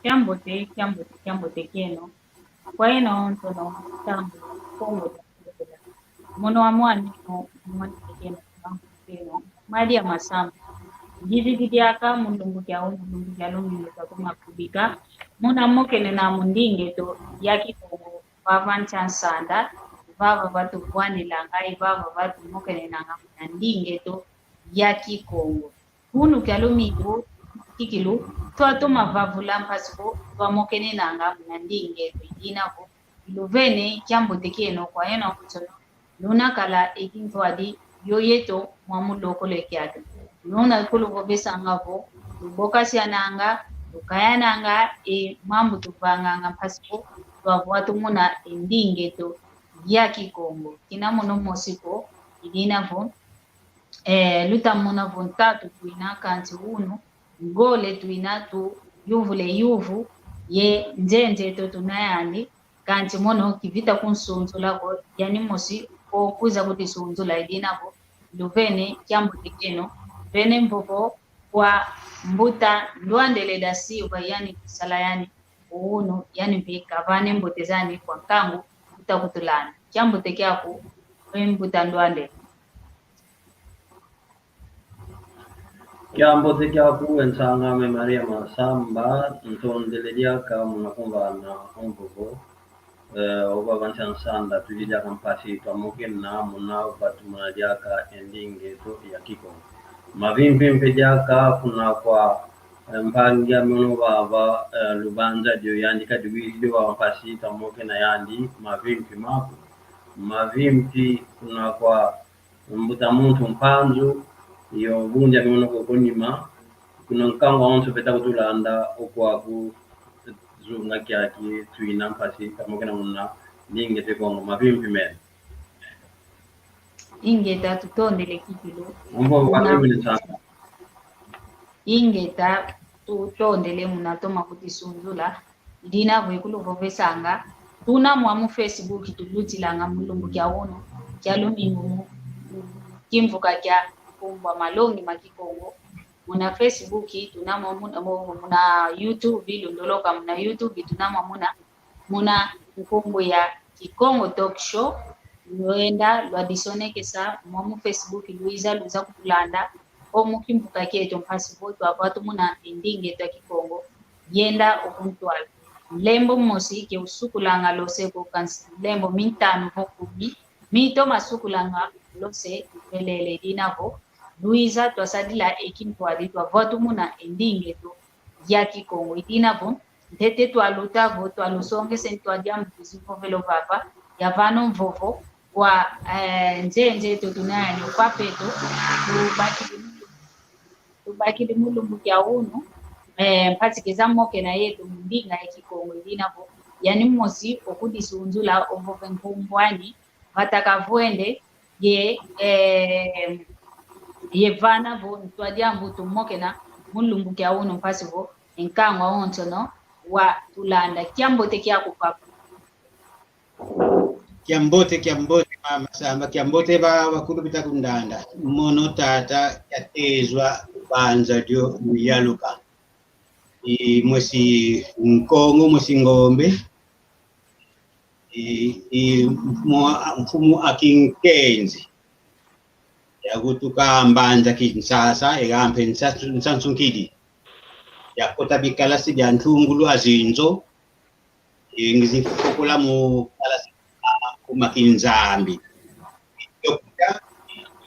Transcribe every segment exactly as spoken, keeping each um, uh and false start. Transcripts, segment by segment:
Kiambote, kiambote, kiambote kieno. Kwa eno ntono tambu Kongo dia Kongo. Mono wa mwana no, mwana kieno, tambu kieno. Maria Masamba. Ndidi diaka mu lumbu kia unu, lumbu kia lumingu kia kuma kubika. Muna mokene na mu ndinga eto ya Kikongo. Vava ntia nsanda, vava vatuvanilanga, i vava vatumokenenanga muna ndinga eto ya Kikongo. Unu kia lumingu kikilu, twatoma vavula mpasi vo twamokenenanga muna ndinga eto. I dina vo, iluvene kiambote kieno kwa eno kutsono, luna kala e kintwadi yo yeto mwa mulokole kiaki. Luna kuluvovesanga vo, lubokasiananga, lukayananga e mambu tuvanganga mpasi vo twavwatu muna e ndinga eto ya Kikongo. Kina mono mosi ko, i dina vo, eh, luta mona vo ntatu tuina kansi unu, ngole tuina tuyuvule yuvu, ye nzenze eto tuna yandi, kansi mono kivita kunsunzula ko, yani mosi ko kwiza kutisunzula. I dina vo, luvene kiambote kieno, vene mvovo kwa mbuta Ndwandele da Silva, yani kusala yani unu, yani mpe kavane mbote zani kwa nkangu uta kutulanda. Kiambote kiaku, we mbuta Ndwandele. Kiambote kiaku, we nsang'ame Maria Masamba, ntondele diaka muna kumvana o mvovo, eh, o vava ntia nsanda, tudi diaka mpasi twamokena muna vatu muna diaka e ndinga eto ya Kikongo. Mavimpi mpe diaka kuna kwa, eh, mpangi ame ono vava, eh, lubanza dio yandi kadi wizi dio vava mpasi twamokena yandi, mavimpi maku. Mavimpi kuna kwa mbuta muntu Mpanzu, yo bunja miono koko nima, kuna nkangu awonso veta kutulanda, okwaku zunga kiaki, tuina mpasi twamokena muna ndinga eto Kongo. Mavimpi mene. Ingeta, tutondele kikilu. Ombo muna, mavimpi mene sana. Ingeta, tutondele muna toma kutisunzula. I dina vo ikuluvovesanga, tuna mwa mu Facebook tulutilanga mu lumbu kia unu, kia lumingu mu, mu kimvuka kia kumbwa malongi ma Kikongo. Muna Facebook tuna mwa muna, mu-, muna YouTube, lundoloka muna YouTube tuna mwa muna, muna nkumbu ya Kikongo Talk Show. Lwenda lwadisonekesa mwa mu Facebook, lwiza, lwiza kutulanda o mu kimvuka kieto mpasi vo twavwatu muna e ndinga eto ya Kikongo. Yenda okuntwala. Nlembo mosi ke usukulanga lose ko, kansi nlembo mintanu vo kumi, mito masukulanga lose. Ipelele. I dina vo, lwiza twasadila e kintwadi twavwatu muna e ndinga eto ya Kikongo. I dina vo, ntete twaluta vo, twalusongese ntwadi a mbuzi mpovelo vava, ya vana o mvovo, kwa, eh, nzenze eto tuna yani o papeto, tubakidi, tubakidi mu lumbu kia unu, eh, mpasi keza mokena yeto mu ndinga ya Kikongo. I dina vo, yani mosi okudisunzula o mvovo nkumbu ani, vata kavwende, ye, eh, ye vana vo ntwadi a mbutu mokena mu lumbu kia unu mpasi vo e nkangu awonsono watulanda. Kiambote kiaku, papa. Kiambote, kiambote, mama Samba, kiambote ba, bakulu bita kundanda. Mono tata, kiatezwa banza dio muyaluka. I mwesi Nkongo, mwesi Ngombe. I, i mfumu, mfumu a Kinkenzi. Yakutuka mbanza Kinsasa, egampe nsa-, nsansunkidi. Yakota bikalasi bia ntungulu a zinzo. Ingizi fukula mu kalasi kuma kinzambi. Yokuta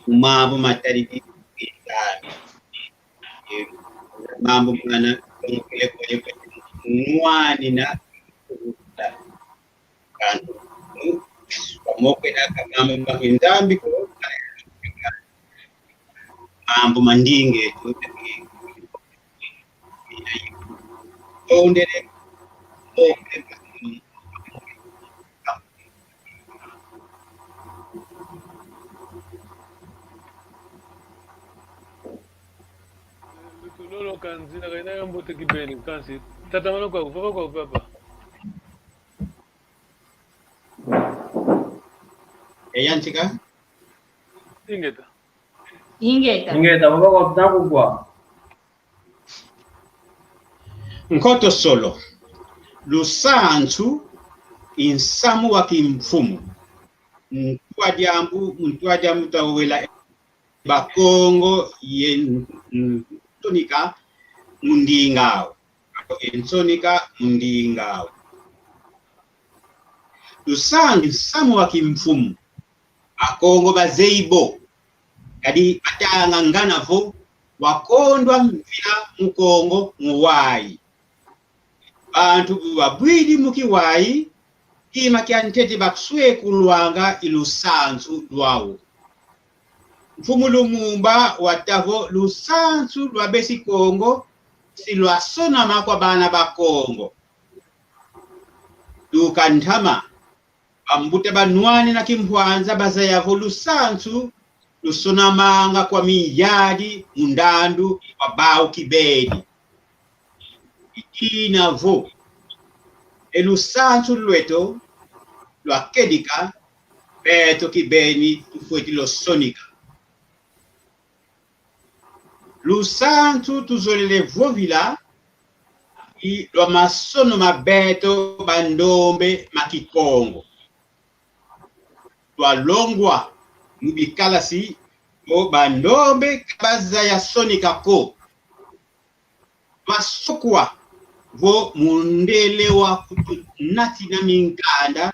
mambu matali kinzambi. Mambu mana kele kele nwani na kantu. Kwa moke na ka mambu ma kinzambi ko. Mambu mandinge. Tondele. Lolo kanzila kaina ya mbote kibeni, kansi. Tata mano kwa, papa kwa, papa. E yantika? Ingeta. Ingeta. Ingeta, papa kwa, taku kwa. Nkotosolo, lusansu i nsamu wa kimfumu. Ntwa diambu, ntwa diambu tawela Bakongo ye n-, n-, nsonika mu ndinga au. Ye nsonika mu ndinga au. Lusansu i nsamu wa kimfumu. Bakongo bazeyi bo. Kadi batanga ngana vo wakondwa mvila mu Kongo mu wayi. Bantu bu babwidi mu kiwayi, kima kia ntete bakuswekulwanga i lusansu lwau. Mfumu Lumumba watâ vo lusansu lwa besi Kongo si lwasonama kwa bana ba Kongo. Tuka ntama, bambuta banwani na kimpwanza bazaya vo lusansu lusonamanga kwa miyadi mu ndandu kwa bau kibeni. I dina vo e lusansu lweto lwakedika, beto kibeni tufwete lwasonika. Lusansu tuzolele vovila i lwa masono ma beto bandombe ma Kikongo. Twalongwa mu bikalasi vo bandombe ka bazaya sonika ko. Twasokwa vo mundele wa kutunatina minkanda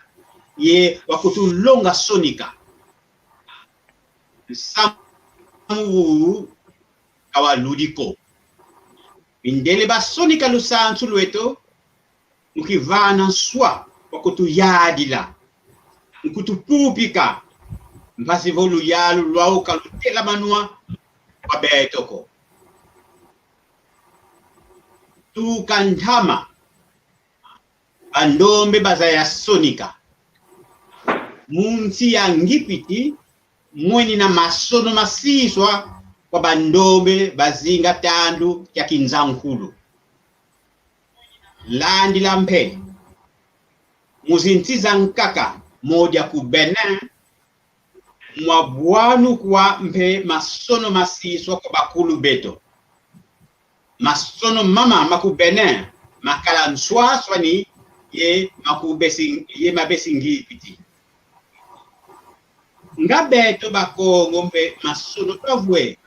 ye wa kutulonga sonika. Nsamu wu ka waludi ko. Mindele basonika lusansu lweto mu kivana nswa wa kutuyadila, mu kutupupika, mpasi vo luyalu lwau ka lutelamanwa kwa beto ko. Tuka ntama, bandombe bazaya sonika. Mu nsi ya Ngipiti, mwenina masono masiswa kwa bandombe bazinga tandu kia kinzankulu. Landila mpe, mu zinsi zankaka, modia ku Benin, mwabwanukwa mpe masono masiswa kwa bakulu beto. Masono mama ma ku Benin makala nswaswani ye ma ku besi, ye ma besi Ngipiti. Nga beto Bakongo mpe masono twavwe.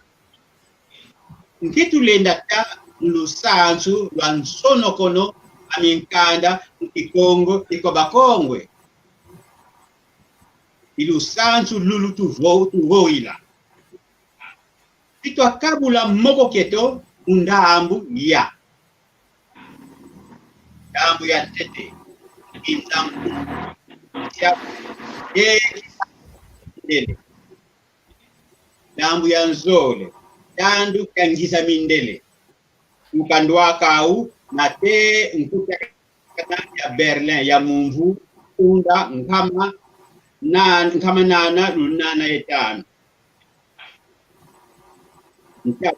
Nki tulenda ta mu lusansu lwa nsonokono a minkanda mu Kikongo ye kwa Bakongwe? I lusansu lulu tuvo-, tuvoila. Si twakabula moko kieto mu ndambu ya. Ndambu ya ntete, i ndambu ya, eh, ndele. Ndambu ya nzole, tandu kia ngiza mindele. Mu kandwa kau, nate nkuta kana ya Berlin ya mumvu, unda nkama na, nkama nana lunana ye tanu. Nta-,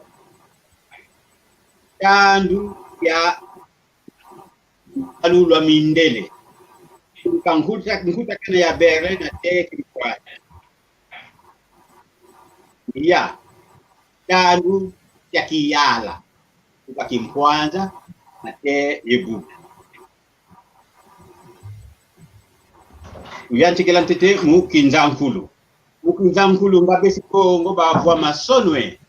tandu ya kalulwa mindele. Nkuta, nkuta kana ya Berlin nate kimpwanza. Ya, tandu ya kiyala. Kwa kimpwanza, nate ye bubu. Uyantikila ntete mu kinzankulu. Mu kinzankulu nga besi Kongo bavwa masono e.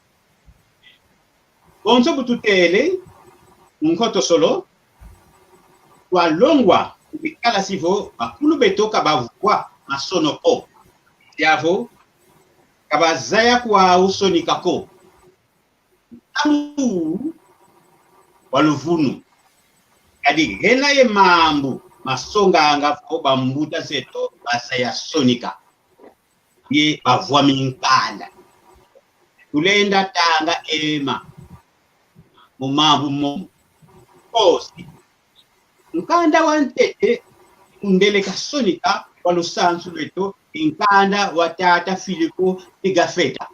Bonso bu tutele, mu nkotosolo, twalongwa mu bikalasi vo bakulu beto ka bavwa masono ko. Diavo, ka bazaya kwau sonika ko. Ntangu wa luvunu. Kadi ngena ye mambu masonganga vo bambuta zeto bazaya sonika. Ye bavwa minkanda. Tulenda tanga ema mu mambu momo. Kosi. Nkanda wa ntete, mundele kasonika kwa lusansu lweto, i nkanda wa tata Filipo Pigafetta.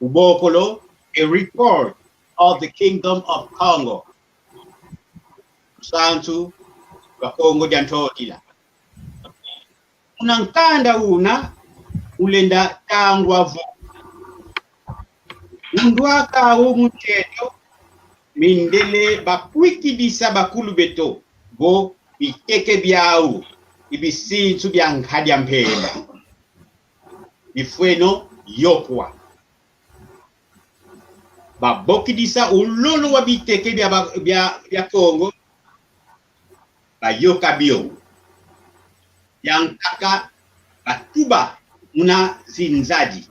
Ubokolo, A Record of the Kingdom of Congo. Lusansu lwa Kongo dia Ntotila. Una nkanda una ulenda tangwa vo: Undwaka u muteto, mindele bakwikidisa bakulu beto vo biteke biau i bisinsu bia nkadi a mpemba bifweno yokwa. Babokidisa ulolo wa biteke bia, ba- bia, bia Kongo, bayoka bio. Biankaka batuba muna zinzadi.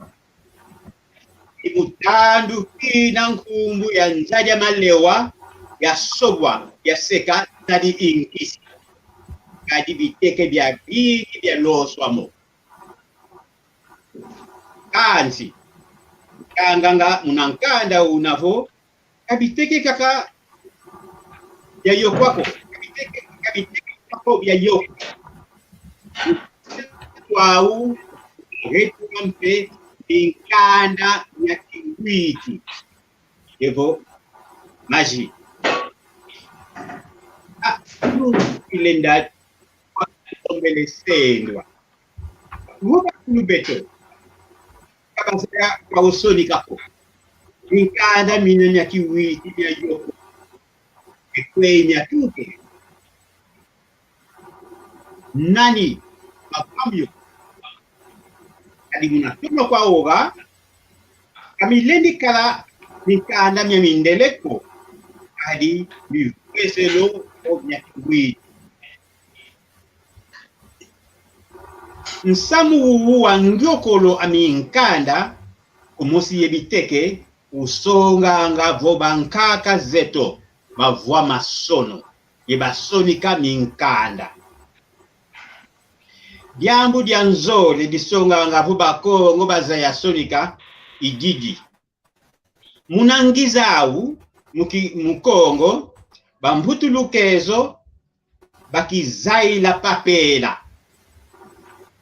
I mu tandu kina nkumbu ya nzadi a malewa, ya sobwa, ya seka, nzadi inkisi. Kadi biteke bia bingi bia loswa mo. Kansi, kanganga muna nkanda una vo, ka biteke kaka bia yokwa ko, ka biteke, ka biteke kaka bia yokwa. Wau, retu mpe minkanda mia kiwiti. Evo, maji. Ah, ilenda, tombele sendwa. Vo bakulu beto ka bazaya kwa usonika ko minkanda mina mia kiwiti mia yoko, ekwei mia tuke. Nani bavwa mio? Kadi muna tono kwa oga, ka milendi kala minkanda mia mindele ko, kadi mivweselo o mia kiwiti. Nsamu uwu wa ngiokolo a minkanda, kumosi ye biteke, usonganga vo bankaka zeto bavwa masono ye basonika minkanda. Diambu dia nzole disonganga vo Bakongo bazaya sonika i didi. Muna ngiza au, mu ki-, mu Kongo, bambutu lukezo bakizayila papela.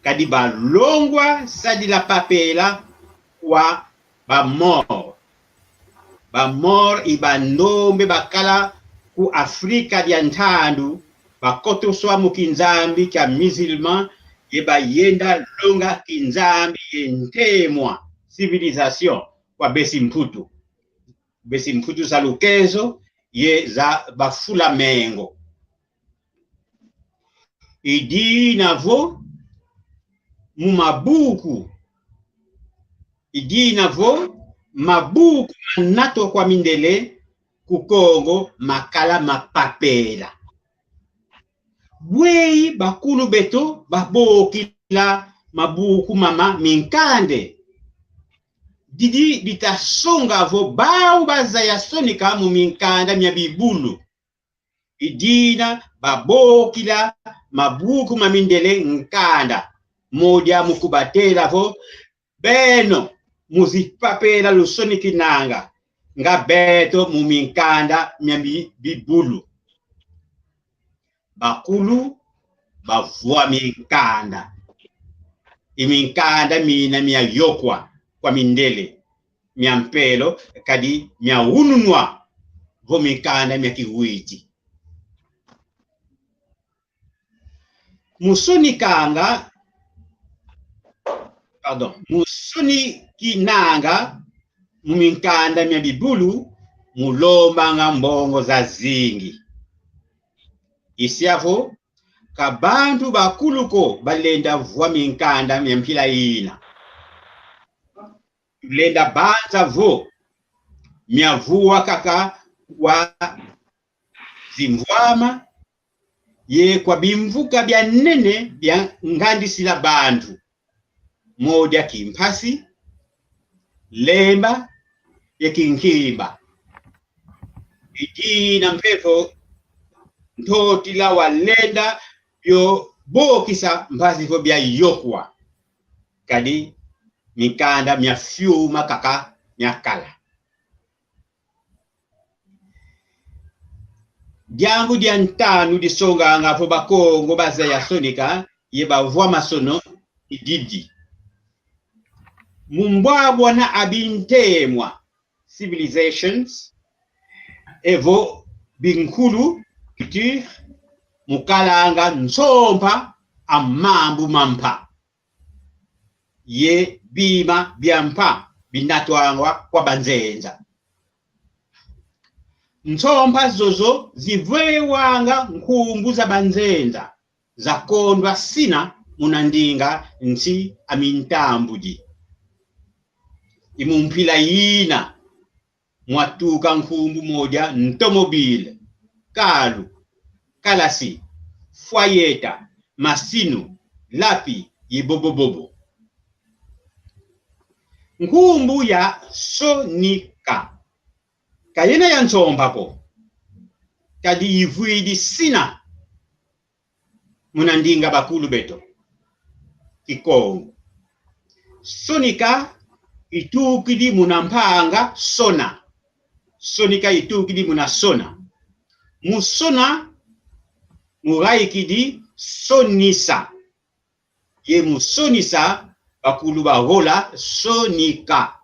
Kadi balongwa sadila papela kwa ba Maure. Ba Maure i bandombe bakala ku Afrika dia ntandu, bakotoswa mu kinzambi kia musulman, ye bayenda longa kinzambi ye ntemwa, civilisation, kwa besi Mputu. Besi Mputu za lukezo ye za bafula mengo. I dina vo mu mabuku, i dina vo mabuku manatwa kwa mindele ku Kongo makala ma papela. Bweyi bakulu beto babokila mabuku mama minkanda? Didi ditasonga vo bau bazaya sonika mu minkanda mia bibulu. I dina babokila mabuku ma mindele nkanda, modia mu kubatela vo beno mu zipapela lusonikinanga, nga beto mu minkanda mia bi-, bibulu. Bakulu bavwa minkanda. I minkanda mina mia yokwa kwa mindele mia mpelo, kadi mia ununwa vo minkanda mia kiwiti. Mu sonikanga, pardon, mu sonikinanga mu minkanda mia bibulu, mu lombanga mbongo zazingi. I sia vo, ka bantu bakulu ko balenda vwa minkanda mia mpila ina. Tulenda banza vo mia vwa kaka kwa zimvwama ye kwa bimvuka bia nene bia ngandisila bantu, modia Kimpasi, Lemba ye Kinkimba. I dina mpe vo ntotila walenda bio bokisa mpasi vo bia yokwa. Kadi minkanda mia fiuma kaka miakala. Diambu dia ntanu disonganga vo Bakongo bazaya sonika ye bavwa masono i didi. Mu mbwabwana a bintemwa, civilizations, evo binkulu, culture, mukalanga nsompa a mambu ma mpa ye bima bia mpa binatwangwa kwa banzenza. Nsompa zozo zivewanga nkumbu za banzenza zakondwa sina muna ndinga nsi a mintambudi. I mu mpila yina mwatuka nkumbu modia ntomobile, kalu, kalasi, fwayeta, masinu, lapi, ye bobobobo. Nkumbu ya Sonika ka yena ya nsompa ko, kadi ivwidi sina muna ndinga bakulu beto Kikongo. Sonika itukidi muna mpanga sona. Sonika itukidi muna sona. Mu sona mugaikidi sonisa. Ye mu sonisa bakulu bahola sonika.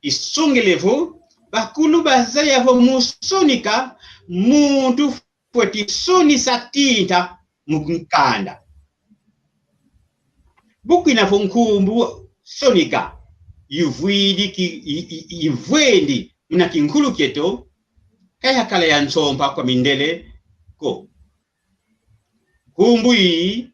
Isongele vo bakulu bazaya vo mu sonika muntu fweti sonisa tinta mu nkanda. Bukwina vo nkumbu sonika ivwidi ki, i, i, ivwendi muna kinkulu kieto, ka yakala ya nsompa kwa mindele ko. Nkumbu iyi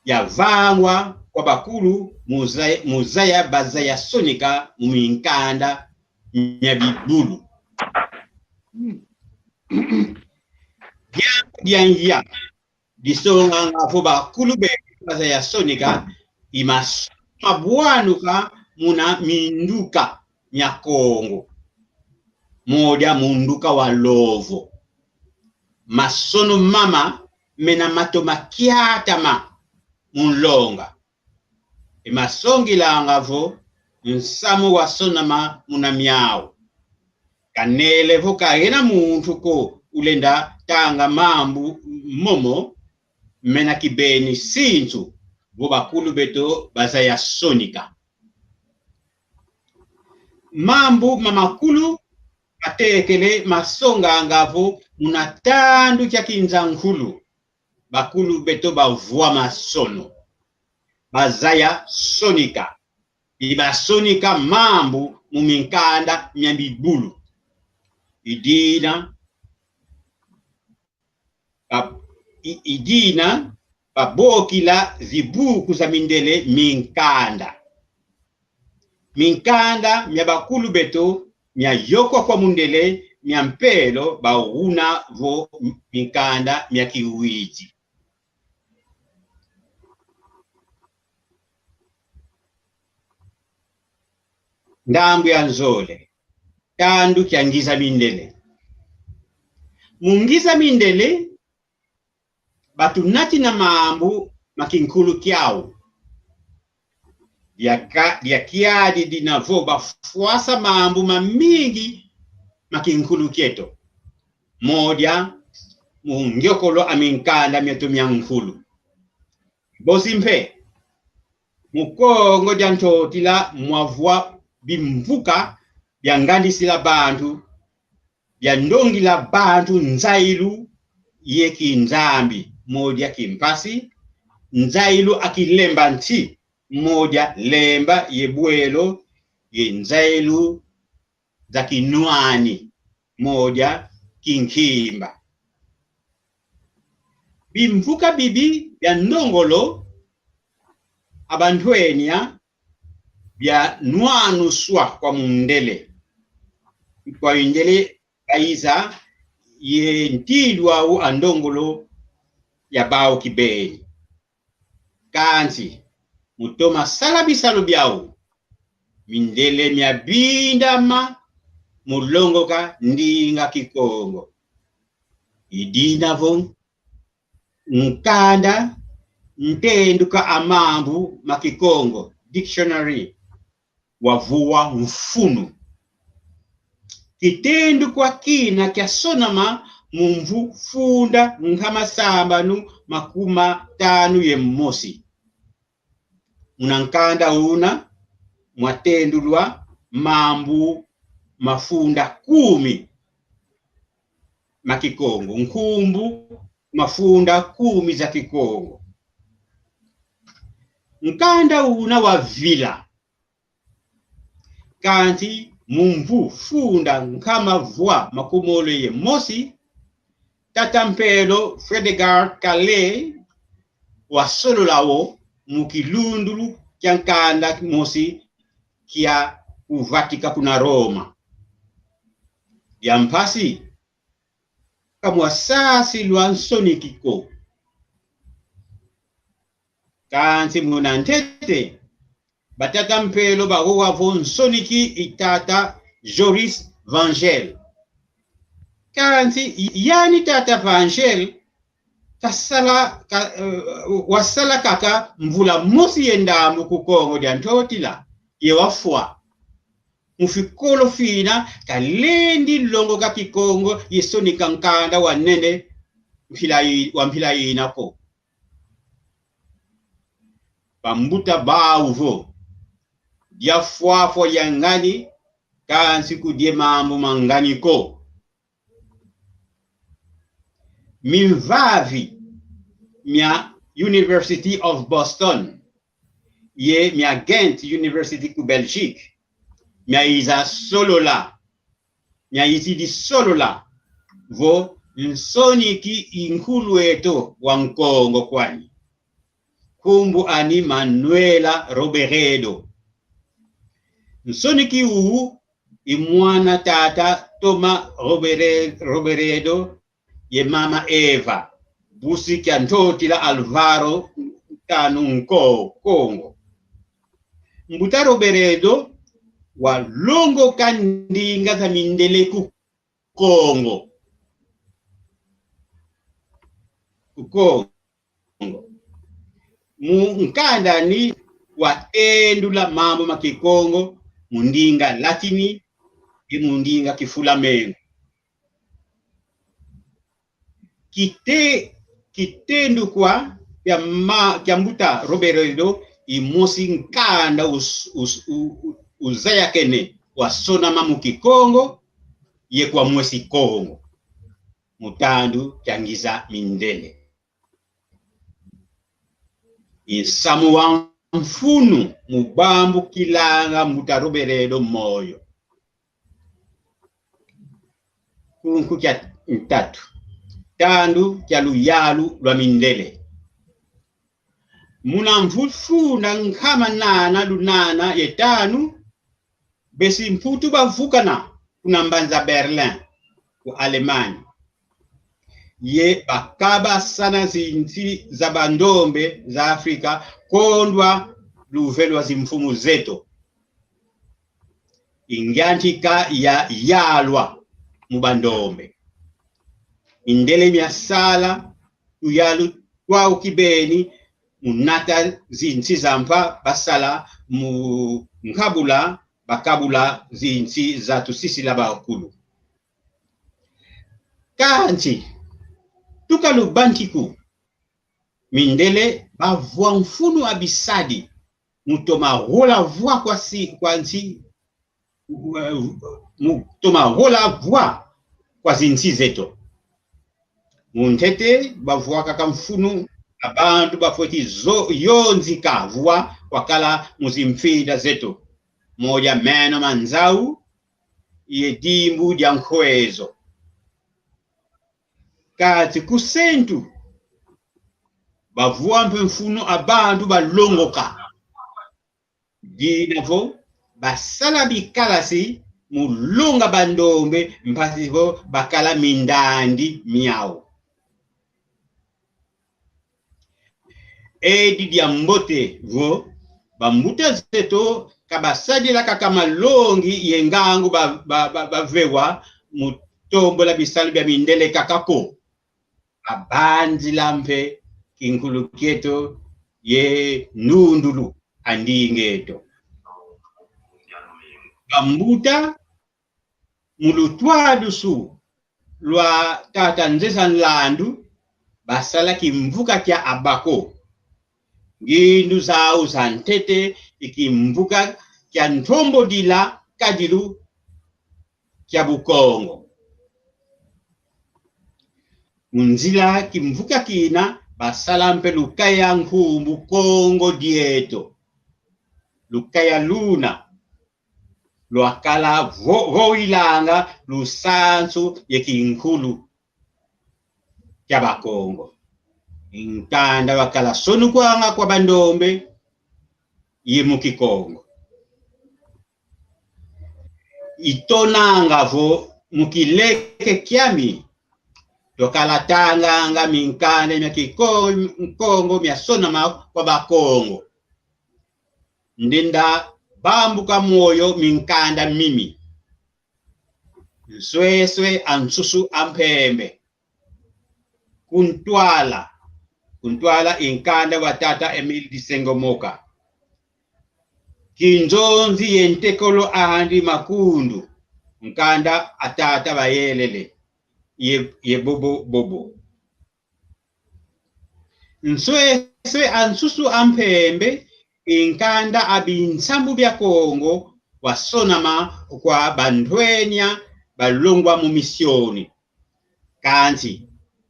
yavangwa kwa bakulu mu zaya, mu zaya bazaya sonika mu minkanda mia bibulu. Diambu dia ngia disonganga vo bakulu be bazaya sonika i masono mabwanuka muna minduka mia Kongo, modia munduka wa Lovo. Masono mama mena matoma kiatama mu nlonga. I masongilanga vo nsamu wasonama muna miau. Kanele vo ka yena muntu ko ulenda tanga mambu momo, mena kibeni sinsu vo bakulu beto bazaya sonika. Mambu mamakulu matekele masonganga vo muna tandu kia kinzankulu bakulu beto bavwa masono, bazaya sonika, i basonika mambu mu minkanda mia bibulu. I dina ba, i, i dina babokila zibuku za mindele minkanda. Minkanda mia bakulu beto miayokwa kwa mundele mia mpelo bauna vo minkanda mia kiwidi. Ndambu ya nzole, tandu kia ngiza mindele. Mu ngiza mindele, batunatina mambu ma kinkulu kiau. Dia ka, dia kiadi dina vo bafwasa mambu mamingi ma kinkulu kieto, modia mu ngiokolo a minkanda mieto mia nkulu. Bosi mpe, mu Kongo dia Ntotila mwavwa bimvuka bia ngandisila bantu, bia ndongila bantu nzailu ye kinzambi, modia kimpasi, nzailu a kilemba nsi, modia lemba ye bwelo, ye nzailu za kinwani, modia kinkimba. Bimvuka bibi bia ndongolo a bantwenia bia nwanuswa kwa mundele. Kwa mindele baiza ye ntindu au a ndongolo ya bau kibeni. Kansi, mu toma sala bisalu biau, mindele miabindama mu longoka ndinga Kikongo. I dina vo nkanda Ntenduka a mambu ma Kikongo, dictionary, wavua mfunu. Kitendu kwa kina kiasonama mu mvu funda nkama sambanu makuma tanu ye mosi. Muna nkanda una mwatendulwa mambu mafunda kumi ma Kikongo, nkumbu mafunda kumi za Kikongo. Nkanda una wavila, kansi Mu mvu funda nkama vwa makumole ye mosi, tata mpelo Fredegard Calley wasolola wo mu kilundulu kia nkanda mosi kia ku Vatican kuna Roma. Dia mpasi, ka mwasasilwa nsoniki ko. Kansi muna ntete, batata mpelo bawowa vo nsoniki i tata Joris Vangel. Kansi i-, yani tata Vangel kasala, ka, eh, wasala kaka mvula mosi ye ndambu ku Kongo dia Ntotila, ye wafwa. Mu fikolo fina, kalendi longoka Kikongo ye sonika nkanda wa nene mpila i-, wa mpila ina ko. Bambuta bau vo, dia fwafwa dia ngani, kansi kudie mambu ma ngani ko. Mimvavi mia University of Boston ye mia Ghent University ku Belgique, miayiza solola, miayizidi solola vo nsoniki i nkulu eto wa Nkongo kwani. Nkumbu ani Manuela Roberedo. Nsoniki u i mwana tata Toma Robere-, Roberedo ye mama Eva, busi kia Ntotila Alvaro tanu nko Kongo. Mbuta Roberedo walongoka ndinga za mindele ku Kongo. Ku Kongo. Mu nkanda ani watendula mambu ma Kikongo mu ndinga Latini ye mu ndinga Kifulamengo. Kite-, kitendukwa kia ma-, kia mbuta Roberedo i mosi nkanda us-, us-, u-, u-, uzayakene wasonama mu Kikongo ye kwa mwesi Kongo, mu tandu kia ngiza mindele. I nsamu wa mfunu mu bambukilanga mbuta Roberedo moyo. Kunku kia ntatu. Tandu kia luyalu lwa mindele. Muna mvu funda nkama nana lunana ye tanu, besi Mputu bavukana kuna mbanza Berlin, ku Allemagne. Ye bakabasana zinsi za bandombe za Afrika kondwa luve lwa zimfumu zeto. I ngiantika yayalwa mu bandombe. Mindele miasala tuyalu twau kibeni mu nata zinsi za mpa basala mu nkabula bakabula zinsi za tusisila bakulu. Kansi, tuka lubantiku, mindele bavwa mfunu a bisadi, mu toma wola vwa kwa si-, kwa nsi, mu toma wola vwa kwa zinsi zeto. Mu ntete, bavwakaka mfunu a bantu bafweti zo-, yonzika vwa kwakala mu zimfinda zeto. Moja meno ma nzau, ye dimbu dia nkwezo. Kati ku sentu, bavwa mpe mfunu a bantu balongoka. Dina vo, basala bikalasi mu longa bandombe mpasi vo bakala mindandi miau. Edi diambote vo, bambuta zeto ka basadila kaka malongi ye ngangu ba, ba, ba, bavewa mu tombola bisalu bia mindele kaka ko. Babanzila mpe kinkulu kieto ye nundulu a ndinga eto. Bambuta, mu lutwadusu lwa tata Nzeza Nlandu, basala kimvuka kia Abako. Ngindu zau za ntete i kimvuka kia ntombodila kadilu kia Bukongo. Mu nzila kimvuka kina, basala mpe lukaya nkumbu Kongo dieto. Lukaya luna, lwakala vo-, voilanga lusansu ye kinkulu kia Bakongo. Nkanda wakala sonukwanga kwa bandombe ye mu Kikongo. Itonanga vo mu kileke kiami twakala tanganga minkanda mia Kikongo miasonama kwa Bakongo. Ndenda bambuka moyo minkanda mimi. Nsweswe a nsusu a mpembe. Kuntwala. Kuntwala i nkanda wa tata Emile Disengomoka. Kinzonzi ye ntekolo andi Makundu. Nkanda a tata Bayelele. Ye, ye bobo, bobo. Nsweswe a nsusu a mpembe, i nkanda a binsambu bia Kongo wasonama kwa bantwenya balongwa mu misioni. Kansi,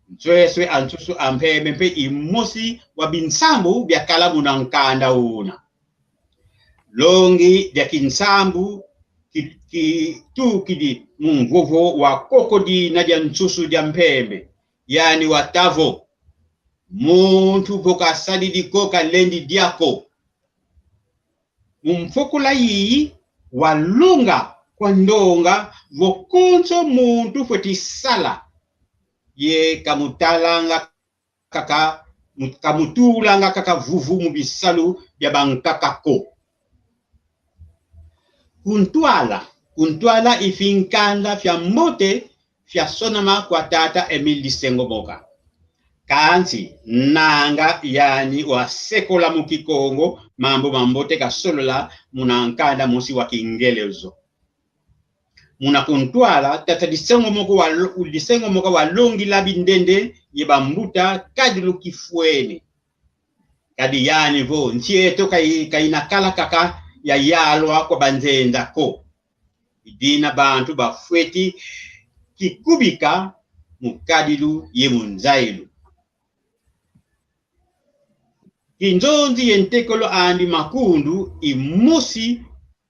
nsweswe a nsusu a mpembe mpe i mosi wa binsambu biakala muna nkanda una. Longi dia kinsambu ki-, kitukidi mu mvovo wa koko dina dia nsusu dia mpembe, yani wata vo: Muntu vo kasadidi ko, kalendi dia ko. Mu mfokola yiyi, walonga kwa ndonga vo konso muntu fweti sala, ye kamutalanga kaka, mu-, kamutulanga kaka vuvu mu bisalu bia bankaka ko. Kuntwala, kuntwala i finkanda fia mbote fiasonama kwa tata Emile Disengomoka. Kansi, nanga yani wasekola mu Kikongo mambu mambote kasolola muna nkanda mosi wa Kingelezo. Muna kuntwala, tata Disengomoka walo-, Disengomoka walongila bindende ye bambuta kadilu kifwene. Kadi yani vo, nsi eto kai-, kaina kala kaka ya yalwa kwa banzenza ko. I dina bantu bafweti kikubika mu kadilu ye mu nzailu. Kinzonzi ye ntekolo andi Makundu i mosi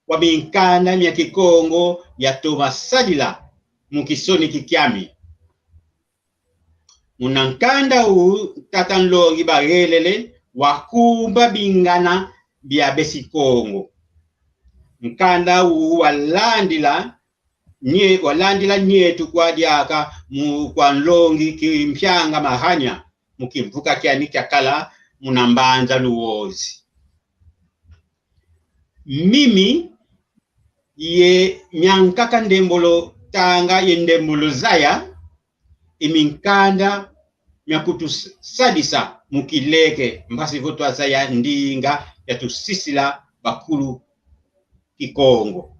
wa minkanda mia Kikongo yatoma sadila mu kisoneki kiami. Muna nkanda u tata nlongi Bayelele wakumba bingana bia besi Kongo. Nkanda u walandila nye-, walandila nyetu kwa diaka mu kwa nlongi Kimpianga Mahanya mu kimvuka kiani kiakala muna mbanza Luozi. Mimi ye miankaka Ndembolo Tanga ye Ndembolo Zaya, i minkanda mia kutusadisa mu kileke, mpasi vo twazaya ndinga yatusisila bakulu Kikongo.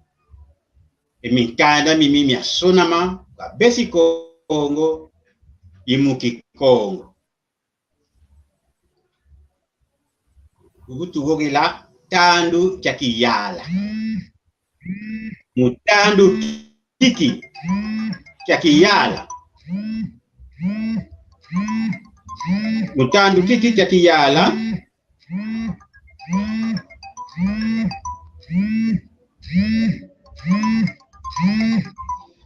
I minkanda mimi miasonama kwa besi Kongo ye mu Kikongo. Kuku tuvovela tandu kia kiyala. Mu tandu kiki kia kiyala. Mu tandu kiki kia kiyala.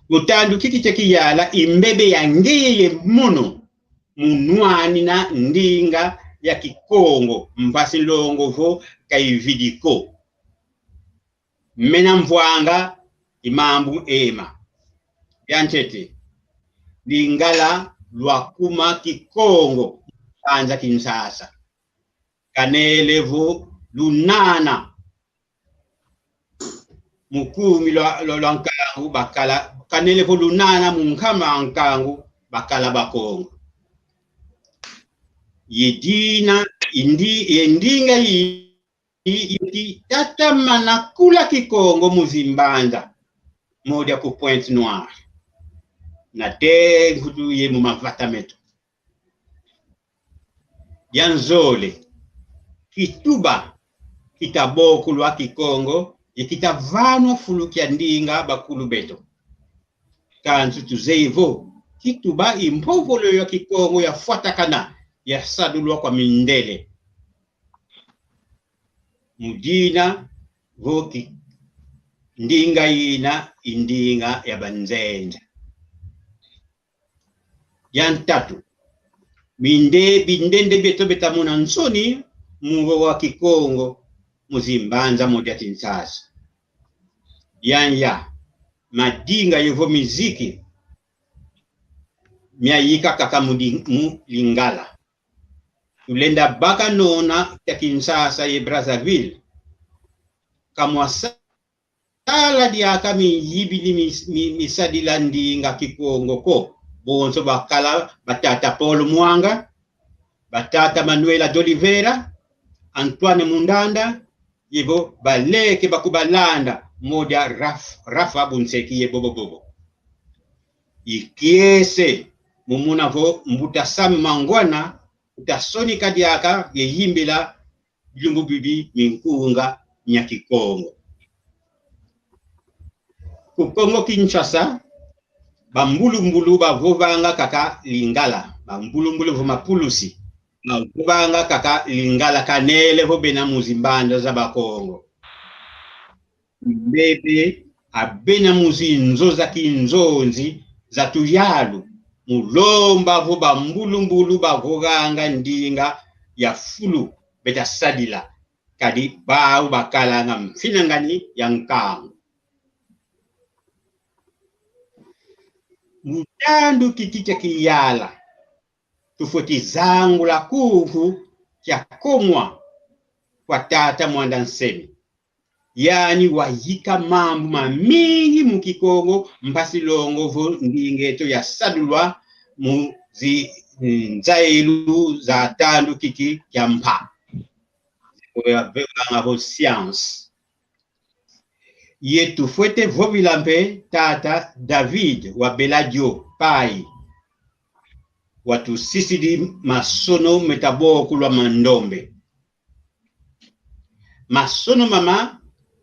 Mu tandu kiki kia kiyala, i mbebe ya ngeye ye mono mu nwanina ndinga ya Kikongo, mpasi nlongo vo kaividi ko. Mena mvwanga i mambu ema. Biantete, Lingala lwakuma Kikongo, mbanza Kinshasa. Kanele vo lunana mu kumi lwa, lwa, lwa nkangu bakala, kanele vo lunana mu nkama nkangu bakala Bakongo. Ye dina, indi, ye ndinga yi, yi, yi tatamana kula Kikongo mu zimbanza, modia ku Pointe-Noire, na te nkutu ye mu mavata meto. Dia nzole, kituba kitabokulwa Kikongo, ye kitavanwa fulu kia ndinga bakulu beto. Kansi tuzeyi vo, kituba i mpovolo ya Kikongo yafwatakana, yasadulwa kwa mindele. Mu dina vo ki-, Ndinga ina i ndinga ya banzenza. Ya ntatu, minde-, bindende bieto beta mona nsoni mu vo wa Kikongo mu zimbanza mo dia Kinshasa. Yaya, madinga yovo miziki miayika kaka mu di-, mu Lingala. Tulenda baka nona kia Kinshasa ye Brazzaville. Kamwa sa-, sala diaka miyibidi mi-, mi-, misadila ndinga Kikongo ko. Bonso bakala ba tata Paul Mwanga, ba tata Manuela d'Oliveira, Antoine Mundanda, yevo baleke bakubalanda, modia Raf-, Rafa Bunseki ye bobo bobo. I kiese mu mona vo mbuta Sam Mangwana, uta sonika diaka ye yimbila bilumbu bibi minkunga mia Kikongo. Ku Kongo Kinshasa, bambulumbulu bavovanga kaka Lingala, bambulumbulu vo mapulusi, bavovanga kaka Lingala kanele vo bena mu zimbanza za Bakongo. Mbebe abena mu zinzo za kinzonzi za tuyalu, mu lomba vo bambulumbulu bavovanga ndinga ya fulu beta sadila, kadi bau bakalanga mfinangani ya nkangu. Mu tandu kiki kia kiyala, tufweti zangula kuvu kia komwa kwa tata Mwanda Nsemi. Yani wayika mambu mamingi mu Kikongo, mpasi longo vo ndinga eto yasadulwa mu zi-, nzailu za tandu kiki kia mpa. Oyo avevanga vo science. Ye tufwete vovila mpe tata David wa Beladio Pai, watusisidi masono meta bokulwa ma ndombe. Masono mama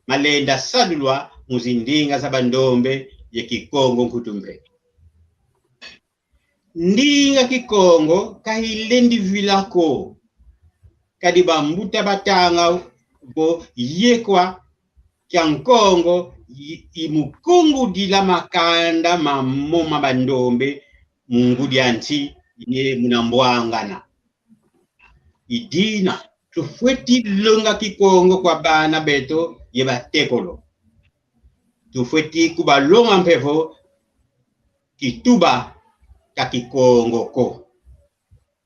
malenda sadulwa mu zindinga za bandombe ye Kikongo nkutu mpe. Ndinga Kikongo ka ilendi vila ko, kadi bambuta batanga vo yekwa kia Nkongo i-, i mu kungudila makanda mamo ma bandombe mu ngudi a nsi ye muna mbwangana. I dina, tufweti longa Kikongo kwa bana beto ye batekolo. Tufweti kubalonga mpe vo kituba ka Kikongo ko.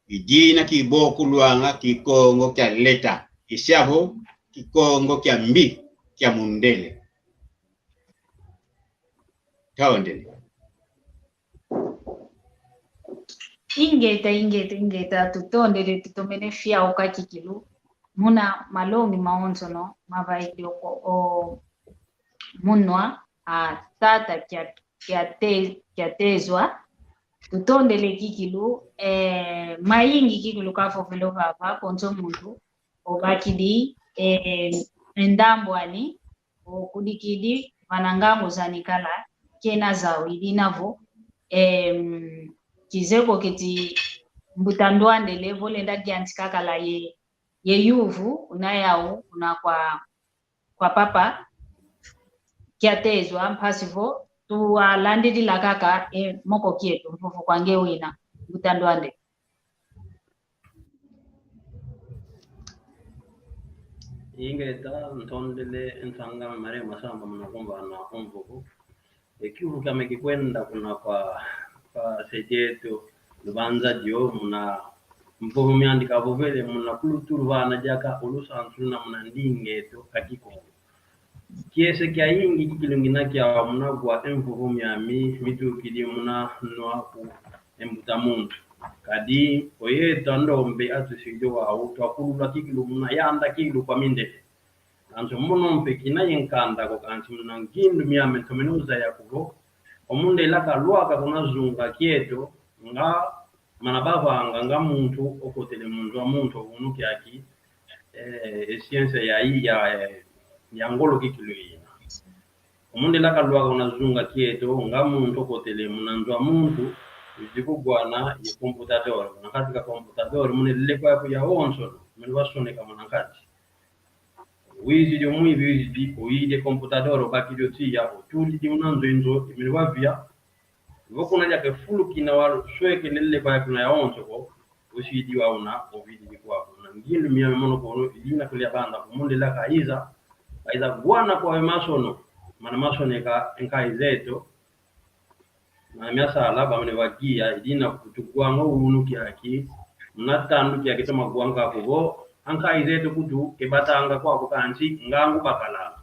I dina kibokulwanga Kikongo kia leta, kisia vo Kikongo kia mbi, kia mundele. Tondele. Ingeta, ingeta, ingeta, tutondele, tutomene fiauka kikilu. Muna malongi mawonsono mavaikidi oko o munwa a tata kia, kia te-, kia tezwa. Tutondele kikilu, eh, mayingi kikilu kavovele vava, konso muntu obakidi, eh, e ndambu ani, okudikidi vana ngangu zani kala, kena zau i dina vo, em, kizeko keti mbuta Ndwandele vo lenda diantika kala ye, ye yuvu, una yau, una kwa, kwa papa, kia tezwa, mpasi vo, tuwalandidila kaka, e, moko kieto, mvovo kwa nge wina, mbuta Ndwandele. Ingeta, ntondele, nsanga Maria Masamba muna kumvana o mvovo. E kiuvu kiame kikwenda kuna kwa, kwa se dieto, lubanza dio, muna mvovo miandi kavovele, muna kulutulu vana diaka o lusansu luna muna ndinga eto a Kikongo. Kiese kiayingi kikilu ngina kiau muna kwa e mvovo miami mitukidi muna nwa ku e mbuta muntu. Kadi oyeto a ndombe atusidi wau twakulula kikilu muna yanda kikilu kwa mindele. Kansi mono mpe kina ye nkanda ko, kansi muna ngindu miame ntomene uzaya ko vo, o mundele kalwaka kuna zunga kieto, nga mana bavanga nga muntu okotele mu nzo a muntu, unu kiaki, eh, e science ya, ya, ya ngolo kikilu ina. O mundele kalwaka una zunga kieto, nga muntu okotele muna nzo a muntu, uzidi kugwana ye computador. Muna nkati ka computador, muna e leko yaku yawonso, muna wasoneka muna nkati. Wizidi, o mwivi wizidi, oyidi e computador, obakidi o tiya, otulidi una nzo e nzo, e mene wavia. Vo kuna diaka e fulu kina waswekelele kwa kuna yawonso ko, osidi wa una, ovididi kwaku. Na ngindu mia mia mono kono, idina kuli abanda, kumundila kayiza, kayiza gwana kwa e masono, mana masoneka e nkayi zeto, na miasala bamene bagiya, idina kutugwanga unu kiaki, muna tandu kiaki toma gwanga kubo, ankayi zeto kutu, kebatanga kwako kansi, ngangu bakalanga.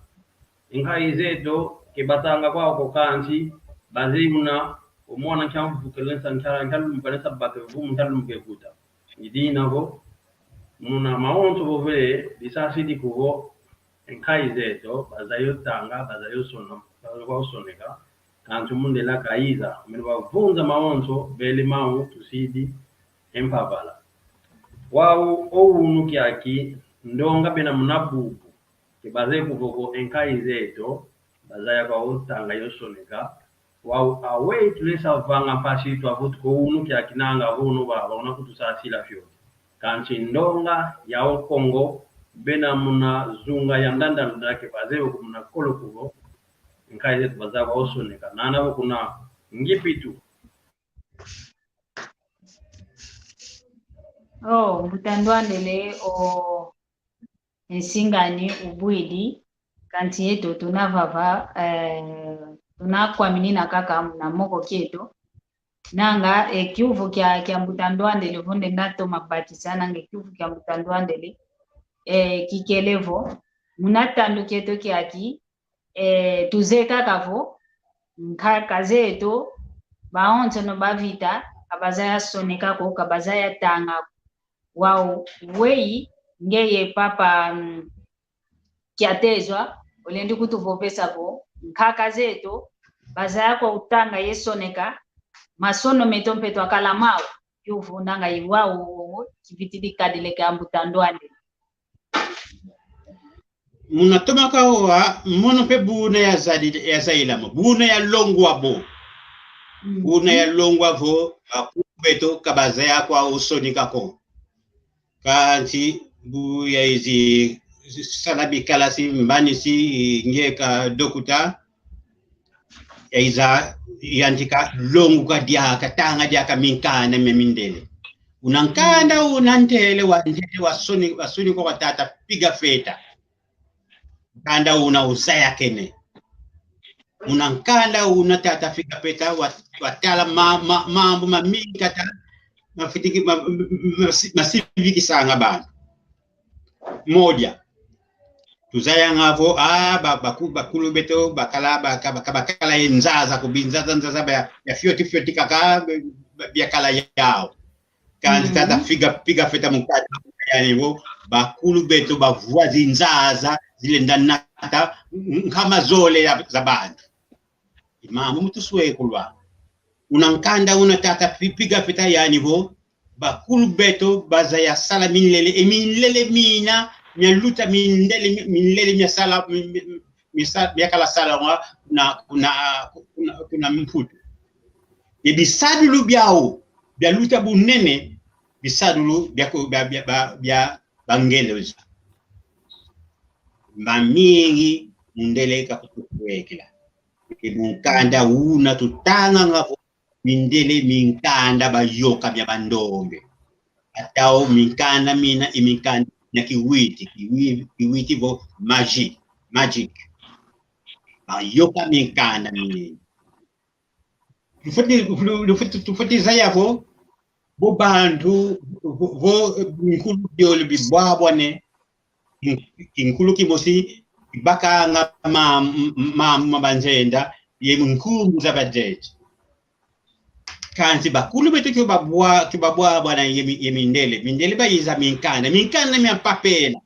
Nkayi zeto, kebatanga kwako kansi, baze una, o mwana nkia mvukele nsa, nkia, nkia lumbuka nsa bake vumu, nkia lumbuke kuta. Idina vo, muna mawonso vovele, bisasidi kuvo, nkayi zeto, bazaya o tanga, bazaya o sona, bazaya o soneka, kansi mundele kayiza, mene bavunza mawonso, bele mau, tusidi, e mpavala. Wau, o unu kiaki, ndonga bena muna bubu, ke bazeye kuvo ko e nkayi zeto, bazaya kwa o tanga ye o soneka, wau aweyi tulesa vanga mpasi twavutuka o unu kiaki nanga vo unu baba, una kutusasila fioti. Kansi ndonga ya o Kongo, bena muna zunga ya ndandanda ke bazeye ko muna kolo kuvo, e nkayi zeto bazaya kwa o soneka. Nana vo kuna Ngipitu. Oh, mbuta Ndwandele, o, e nsi ngani ubwidi, kansi yeto tuna vava, eh, tuna kwaminina kaka na moko kieto. Nanga, e kiuvu kia, kia mbuta Ndwandele vo ndenda toma bakisa, nanga e kiuvu kia mbuta Ndwandele, eh, kikele vo, muna tandu kieto kiaki, eh, tuzeye kaka vo, nkaka zeto, bawonsono bavita, ka bazaya soneka ko, ka bazaya tanga ko. Wau, weyi, ngeye papa, mm, Kiatezwa, olendi kutuvovesa vo, nkaka zeto, bazaya kwa o tanga ye soneka, masono meto mpe twakala mau, kiuvu nanga i wau, kivitidi kadila kia mbuta Ndwandele. Muna toma kawa, mono mpe buna yazadi-, yazayila mo, buna yalongwa bo. Mhm. Buna yalongwa vo, bakulu beto ka bazaya kwa o soneka ko. Kansi bu yayizi sala bikalasi mbanisi ngieka dokta, yayiza yantika longuka diaka, tanga diaka minkanda mia mindele. Una nkanda una ntele wa ntete wa soni, wa soni kwa tata Pigafeta. Nkanda una uzayakene. Una nkanda una tata Pigafeta wa, watala ma, ma, mambu mamingi kata, mafitiki, ma, ma, ma, masivikisanga bantu. Moja. Tuzayanga vo, ah, ba, baku-, bakulu beto, bakala, baka-, baka-, bakala ye nzaza, kubi nzaza, nzaza, ba, ya fioti, fioti kaka, ba, ba, biakala yau. Kansi tata Piga, Pigafeta mu nkanda yani vo, bakulu beto bavwa zinzaza, zilenda nata, n-, nkama zole ya, za bantu. I mambu mutuswekulwa. Una nkanda una tata Pi-, Pigafeta yani vo, bakulu beto bazaya sala minlele, e minlele mina, mialuta minlele, mi-, minlele miasala, mi-, mi-, misa-, miakala salanga kuna, kuna, kuna, kuna Mputu. E bisadulu biau, bialuta bunene, bisadulu bia ku-, bia, bia, bia, bia Bangeleza. Mamingi mundele kakutukwekela. E munkanda una tutanganga vo mindele minkanda bayoka mia bandombe. Atau minkanda mina i minkanda mia kiwiti, kiwi-, kiwiti vo magic, magic. Bayoka minkanda mina. Tufweti, tu-, tufweti, tufweti zaya vo, vo bantu, vo, vo, eh, nkulu biole bibwabwane, kin-, kinkulu kimosi, kibakanga ma, ma, ma banzenda, ye nkumbu za banzenza. Kansi bakulu beto kio babwa-, kio babwabwana ye mi-, ye mindele. Mindele bayiza minkanda. Minkanda mia mpapela.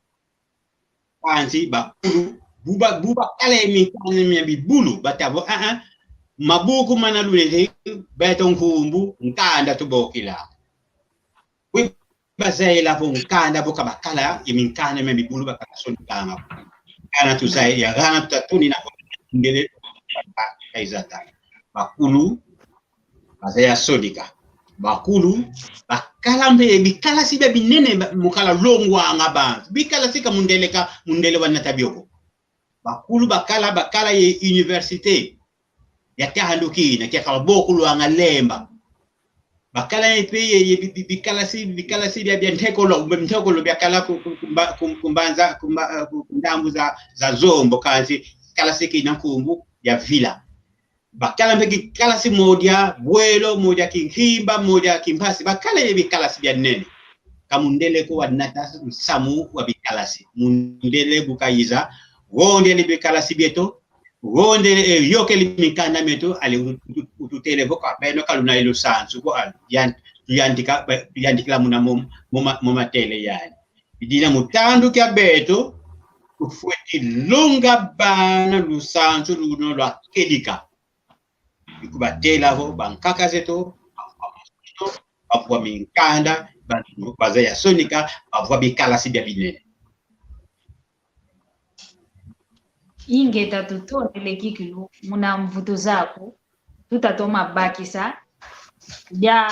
Kansi bakulu, bu ba-, bu bakala ye minkanda mia bibulu, bata vo, ah, ah, mabuku mana lunete, beto nkumbu, nkanda tubokila. Wi bazayila vo nkanda vo ka bakala, ye minkanda mia bibulu bakala sonikanga. Kana tuzayila, kana tutatuni na ngele, ka-, kaizata. Bakulu, bazaya sonika. Bakulu bakala mpe bikalasi bia binene ba-, mu kala longwanga bantu. Bikalasi ka mundele ka, mundele wanata bio ko. Bakulu bakala, bakala ye université ya tahandu kina, kia kala bokulwanga lemba. Bakala mpe ye, ye bi-, bi-, bikalasi, bikalasi bia, bia ntekolo, ntekolo biakala ku, ku, ku mba-, ku, ku mbanza, ku mba-, ku, ku ndambu za, za Zombo, kansi kalasi kina nkumbu ya Vila. Bakala mpe kikalasi modia Bwelo, modia Kinkimba, modia Kimpasi, bakala ye bikalasi bia nene. Ka mundele ko wanata nsamu wa bikalasi. Mundele bu kayiza, wondele bikalasi bieto, wondele, eh, yokele mikanda mieto, ale utu-, utu-, ututele vo ka beno ka luna ye lusansu ko, ale, yan-, tuyantika, ba-, tuyantikila muna mo-, mo ma-, mo matele yani. I dina mu tandu kia beto, tufweti longa bana lusansu luna lwa kedika. I kubatela vo bankaka zeto, bavwa minkanda, ba-, bazaya sonika, bavwa bikalasi bia binene. Ingeta, tutondele kikilu muna mvutu zaku, tuta toma bakisa. Dia,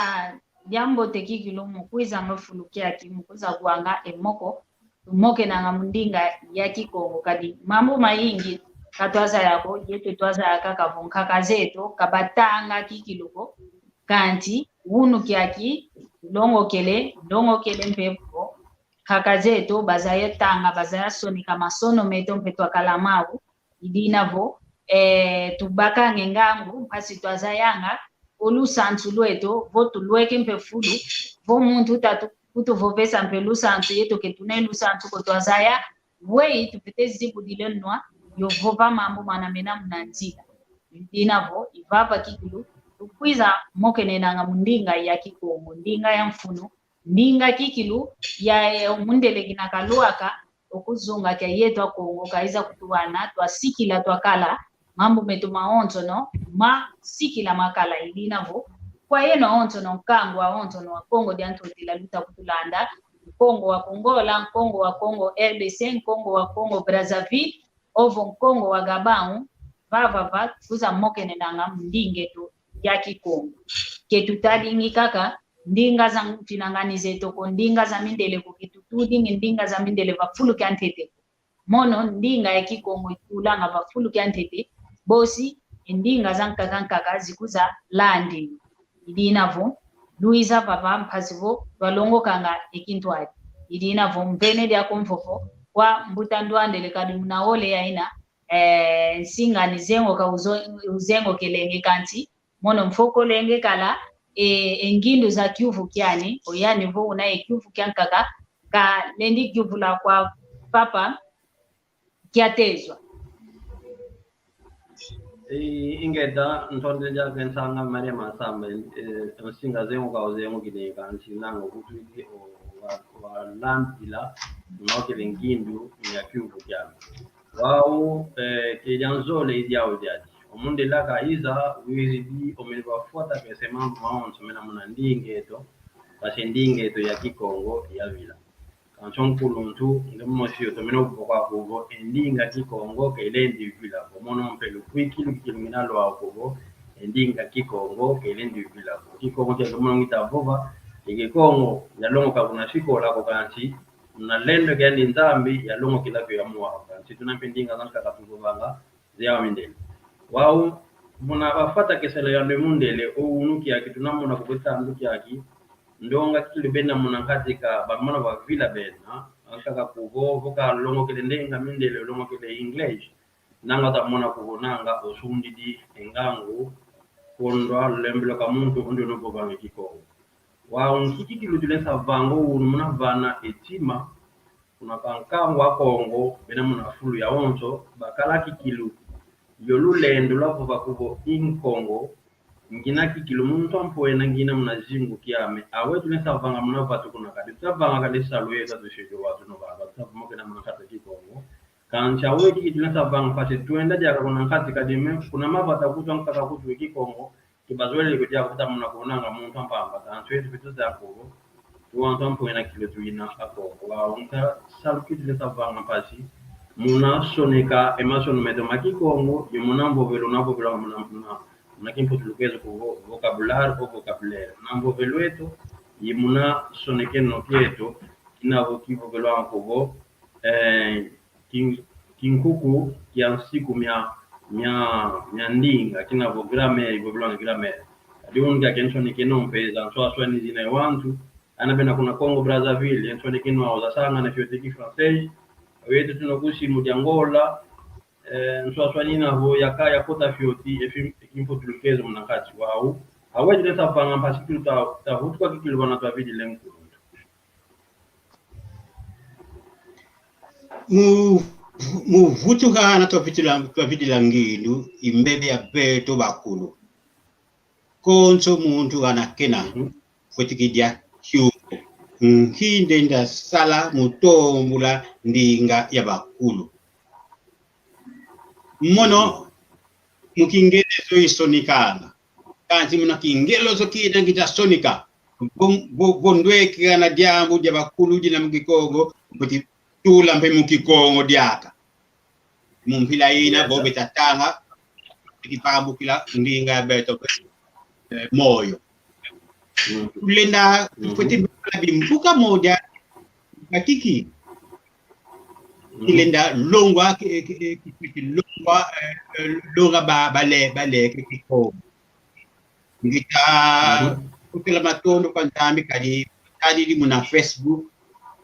dia mbote kikilu mu kwiza nga fulu kiaki, mu kwiza wanga e moko, tumokenanga mu ndinga ya Kikongo, kadi mambu mayingi ka twazaya ko, yeto twazaya kaka vo nkaka zeto ka batanga kikilu ko, kanti unu kiaki, longokele, longokele mpe vo, nkaka zeto bazaya tanga, bazaya sonika masono meto mpe twakala mau, i dina vo, eh, tubakanga e ngangu, mpasi twazayanga o lusansu lweto, vo tulweke mpe fulu, vo muntu tatu-, kutuvovesa mpe lusansu, yeto ke tuna ye lusansu ko twazaya, weyi tupete zibudila e nwa, yo vova mambu mana mena muna nzila. I dina vo, i vava kikilu, tukwiza mokenenanga mu ndinga ya Kikongo, ndinga ya mfunu, ndinga kikilu ya, eh, mundele kina kalwaka, o kuzunga kia yeto Akongo, kayiza kutuwana, twasikila, twakala, mambu meto mawonsono masikila makala. I dina vo, kwa yeno awonsono, nkangu awonsono wa Kongo dia Ntotila luta kutulanda, Nkongo wa Kongola, Nkongo wa Kongo R D C, Nkongo wa Kongo Brazzaville, ovo Nkongo wa Gabão, vavava, kwiza mokenenanga mu ndinga eto ya Kikongo. Ke tutadingi kaka ndinga za mfinangani zeto ko, ndinga za mindele ko, ke tutudingi ndinga za mindele va fulu kia ntete ko. Mono ndinga ya Kikongo itulanga va fulu kia ntete, bosi e ndinga za nkaka nkaka zikuza landi. I dina vo, luiza vava mpasi vo twalongokanga e kintwadi. I dina vo mvene diaku mvovo kwa mbuta Ndwandele kadi muna ole yaina, eh, nsinga ni zengoka uzo-, uzengokelenge kanti, mono mfokolenge kala, e, e ngindu za kiuvu kiani, oyani vo una e kiuvu kiankaka, kalendi kiuvula kwa papa, kiatezwa. E, ingeta, ntondele diaka e nsanga Maria Masamba, e, nsinga zengoka uzengokele kanti nanga kutwiki o, wa, walambila, unokele ngindu ya kiuvu kiani. Wau, eh, ke dia nzole i diau diadi. O mundele kayiza, wizidi, omene vafwata kese mambu mawonso mena muna ndinga eto, kasi ndinga eto ya Kikongo yavila. Kansi o nkuluntu, nge mosi yo tomene kuvoka kuvo, e ndinga Kikongo kelendi vila ko. Mono mpe lukwikilo kikilu ngina lwau kuvo, e ndinga Kikongo kelendi vila ko. Kikongo kia mono ngita vova, e Kikongo yalongoka kuna sikola ko kansi, muna lendo kiandi Nzambi yalongokela vio ya muwau. Kansi tuna mpe ndinga zankaka tuvovanga, zia mindele. Wau, muna bafwatakeselo ya mundele, o unu kiaki tunamona kuvo e tandu kiaki, ndonga kikilu bena muna nkati ka bamona bavila bena, ankaka kuvo, vo kalongokele ndinga mindele, olongokele English, nanga tamona kuvo nanga osundidi e ngangu, kondwa lembelo ka muntu undi unovovanga Kikongo. Wau nki kikilu tulenda vanga o unu muna vana e tima, kuna ka nkangu a Kongo, bena muna fulu yawonso, bakala kikilu, yo lulendo lwa vova kuvo i Nkongo, ngina kikilu muntu ampwena ngina muna zingu kiame, aweyi tulenda vanga muna vatu kuna kadi, tuta vanga kadi salu yeto tusidi watu no baba, tuta mokena muna kati Kikongo. Kansi aweyi kikilu tulenda vanga mpasi twenda diaka kuna nkati kadi me, kuna mavata kutu ankaka kutu e Kikongo, ke bazolele ko diaka kuta muna konanga muntu ampamba, kansi yeto pe tuta kuvo, tuwantu ampwena kikilu tuina Akongo. Wau nka salu kikilu tulenda vanga mpasi, muna soneka e masono meto ma Kikongo, ye muna mvovelo, na mvovelo muna, muna, Muna kimputulukezo ku vo-, vokabuláriu ou vocabulaire. Na mvovelo eto, i muna sonekeno kieto, kina vo kivovelwanga ko vo, eh, kin-, kinkuku kia nsiku mia, mia, mia ndinga, kina vo grammaire, ivovelwanga grammaire. Kadi unu kiaki nsonekeno mpe za nswaswani zina e wantu, ana bena kuna Congo Brazzaville, e nsonekeno au zasangana fioti ki français, awetu tuna ku simu dia Angola, eh, nswaswani ina vo yaka yakota fioti, e fim-, e kimputulukezo muna nkati wau. Awetu nesa vanga mpasi kikilu ta, tavutuka kikilu vana twavidila e nkuluntu. Mu, mu vutuka ana twavidila, twavidila ngindu, i mbebe ya beto bakulu. Konso muntu ana kena, mhm, fwete kidia kiuvu. Nki ndenda sala mu tombula ndinga ya bakulu. Mono, mhm, mu kingelezo isonikanga. Kansi muna kingelezo kina ngita sonika. Vo, vo, vo ndwekana diambu dia bakulu dina mu Kikongo, mbuti tula mpe mu Kikongo diaka. Mu mpila ina, yes, vo beta tanga, kipambukila ndinga ya beto, eh, moyo. Mm. Tulenda, mm, fwete bala bimvuka moja, bakiki. Mm. Kilenda longwa, ki, ki, ki, ki, longwa, eh, eh, longa ba, bale, bale, ki, ki, ko. Ngita, mhm, kutela matondo kwa Nzambi kadi tadidi muna Facebook.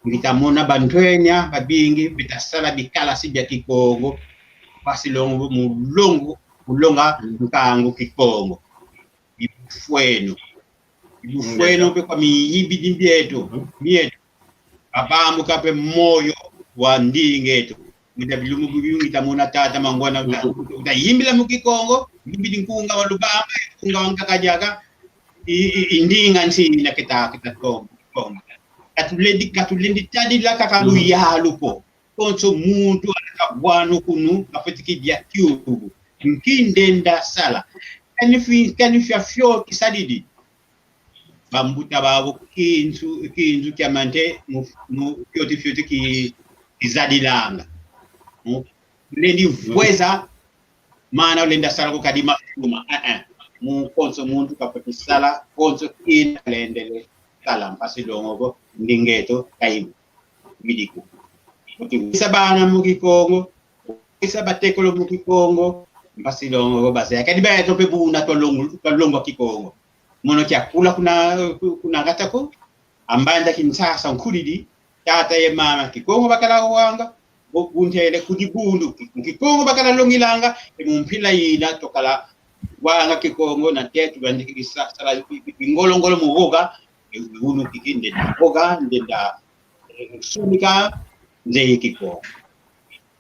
Ngita mona bantwenya babingi beta sala bikalasi bia Kikongo. Mpasi longo mu longo, mu longa, mhm, nkangu Kikongo. Ibufweno. Ibufweno, ngeta, mpe kwa miyimbidi mieto, mhm, mieto. Babambuka mpe moyo wa ndinga eto. Ngita bilumbu bibi ngita mona tata Mangwana uta, mhm, uta yimbila mu Kikongo, yimbidi nkunga wa Lubamba, nkunga wa Nkaka diaka, i, i, i ndinga nsi ina keta, keta Kongo, Kongo. Katulendi, katulendi tadila kaka, mhm, luyalu ko. Konso muntu ana kavwanu kunu, kafwete kidia kiuvu. Nki ndenda sala. Kani fi, kani fia fio kisadidi. Bambuta babo kinzu, kinzu kia mante mu, mu fioti fioti ki, kizadilanga. Mu, ulendi vweza, mana ulenda sala ko kadi mafuma. Eh, eh. Mu konso muntu kafwete sala, konso kina kalendele sala, mpasi longo ko, ndinga eto, kaimu. Midiku. Kuti wisa bana mu Kikongo, wisa batekolo mu Kikongo, mpasi longo ko bazaya. Kadi beto mpe buna twalongo, twalongwa Kikongo. Mono kiakula kuna, kuna ngata ko, a mbanza Kinshasa nkulidi, tata ye mama Kikongo bakala wanga, bo buntele kudi bundu, Kikongo bakala longilanga, e mu mpila ina twakala wanga Kikongo, na tetu bandikisa sala bi, bi, bi, ngolo ngolo mu voka, e unu kiki ndenda voka, ndenda, eh, sonika, nze Kikongo.